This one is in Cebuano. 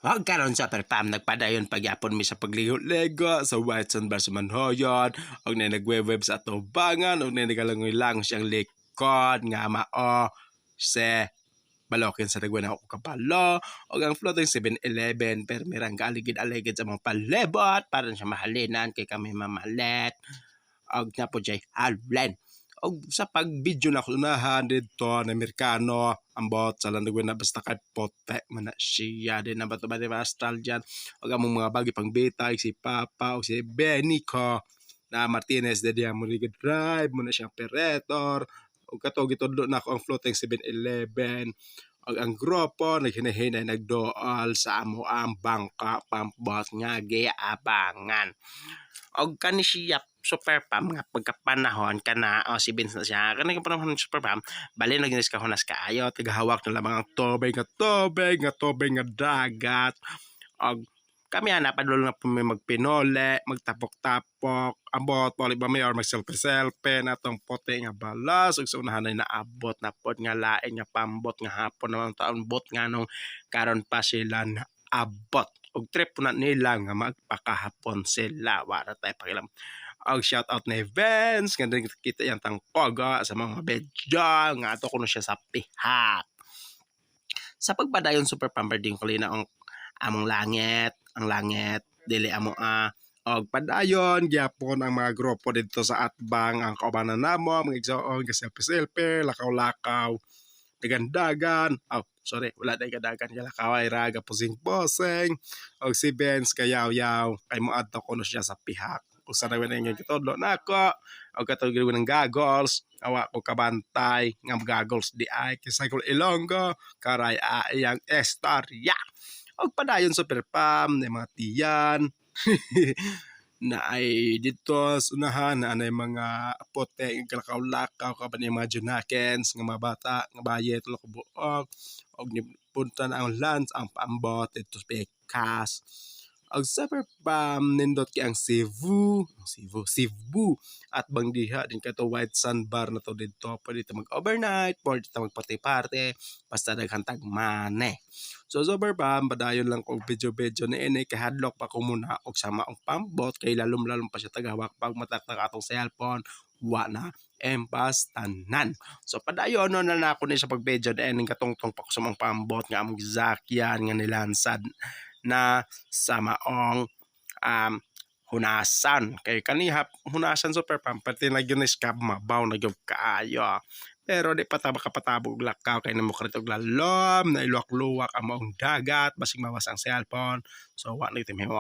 Og karon, Super Pam, nagpadayon pagyapon mi sa pagligo-ligo sa White Sand Bar sa Manhoyon og na nagwebweb sa atubangan og na nagalangoy-langoy siyang likod nga mao si balokin sa dagwan ako kabalo og ang floating 7-Eleven, pero mirang gaaligid-aligid sa mga palibot para siya mahalinan kay kami mamalit og na po jay halen. Og sa pag-video na unahan dito na Amerikano ambot sa landagwan na, basta kay pote man na siya din na bato ba di astral dyan. Og among mga bagi pang bitay si Papa o si Benico na Martinez de diya mo drive mo na siyang operator. Og kato gitudlo na ako ang floating 7-Eleven og ang grupo naghinahinay nagdool sa amo ang bangka pampbot nga giabangan. Og kani siya, Super Pam, nga pagkapanahon kana o si Vince na siya kani panahon, Super Pam, bali na ginis ka hunas kaayo, tagahawak na lamang ang tubig nga tubig nga tubig nga dagat. Og kami ana padulong na po may magpinole, magtapok-tapok, ambot, wala ba mayor, mag-selfie-selfie na tong puti nga balas, ug sa unahan ay naabot na pod nga lain nga pambot nga hapon naman taon bot nga nung karon pa sila naabot. Og trip po na nila nga magpakahapon sila, wala tayo pakialam. Og shout out na events, nga din kita yang tangkoga sa mga video, nga ato kuno siya sa pihak. Sa pagpadayon, Super Pamper, din ko na ang among langit, ang langit, dili amo a. Og padayon gyapon ang mga grupo didto sa atbang ang kaubanan namo, mga igsoon ga selfie selfie, lakaw-lakaw, dagan-dagan. Oh, sorry, wala day kadagan, lakaw ay raga posing-posing. Og si Benz kayaw-yaw kay moadto kuno siya sa pihak. Usa na nga gitudlo nako og katong ng goggles, awa ko kabantay nga goggles di ay kisay ko Ilonggo karay iyang istorya. Og padayon, Super Pam, na mga tiyan na ay dito sa unahan na anay mga puti kalakaw-lakaw kaban yung mga junakens nga mga bata nga baye tulo ka buok. Og nipunta na ang lunch ang paambot dito sa Pekas. Og Super Pam, nindot kay ang Cebu, ang Cebu, Cebu at bangdiha din kato White Sand Bar na to. Didto pwede ta mag overnight, pwede ta magparty-party basta daghan tag mane. So Super Pam, padayon lang kog video-video ni ini kay hadlok pa ko muna og sama ang pambot kay lalom-lalom pa siya, tagahawak pag mataktak atong cellphone, wa na empas tanan. So padayon no na nako ni sa pag-video ni katungtong pa ko sa mga pambot nga among gizakyan nga nilansad na sa maong hunasan kay kaniha hunasan, Super Pam, pati na gyud ni scab mabaw na gyud kaayo, pero di pa ta makapatabog og lakaw kay namo og lalom na iluwak-luwak ang maong dagat, basig mawas ang cellphone. So wa na gyud.